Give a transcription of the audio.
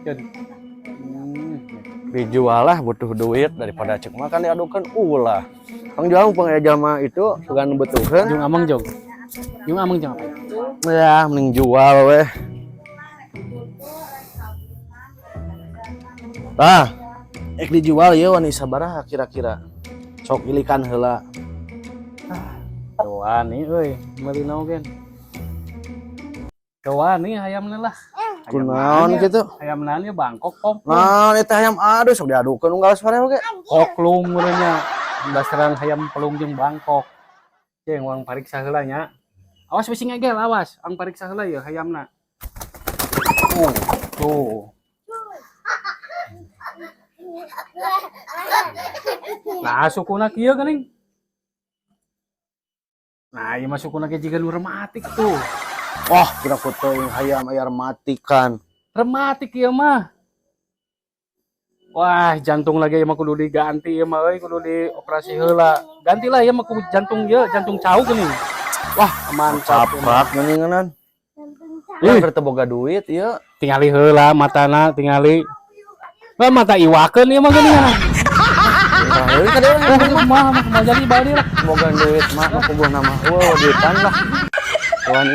Keun. Dijual lah, butuh duit, daripada cek makan diadukan ulah. Kang jual mumpung aya jalma itu sugan butuheun. Jung ameng jong. Jung ameng jong apa? Ya, mending jual weh. Tah, ek dijual ya wani sabaraha kira-kira? Sok ilikan heula. Wani euy, meuli naon? Wani hayamna lah. Kunaon kitu? Hayam naon ya, Bangkok kok? Naon eta hayam aduh, sok diadukeun unggal sore oge. Koklung meureunnya. Basaran hayam pelung jeung Bangkok. Jeung urang pariksa heula nya. Awas bisi ngegel, awas. Ang pariksa heula ya hayamna. Tuh, tuh. Nah, sukuna kieu geuning. Nah, ieu mah sukuna ge jiga nu rematik tuh. Wah, kira ku teuing hayam aya rematikan. Rematik ieu mah. Wah, jantung lagi ieu mah kudu diganti ieu mah euy, kudu dioperasi heula. Gantilah ieu mah ku jantung ieu, jantung cau geuning. Wah, mantap. Caprak geuninganan. Ih. Ih, teu boga duit ieu. Tingali heula matana, tingali. Wah, mata iwakeun ieu mah geuningan. Nah, euy ka dieu. Oh, mah mah jadi bali lah. Boga duit mah nu puguh nama. Wah, duitan lah. Wani.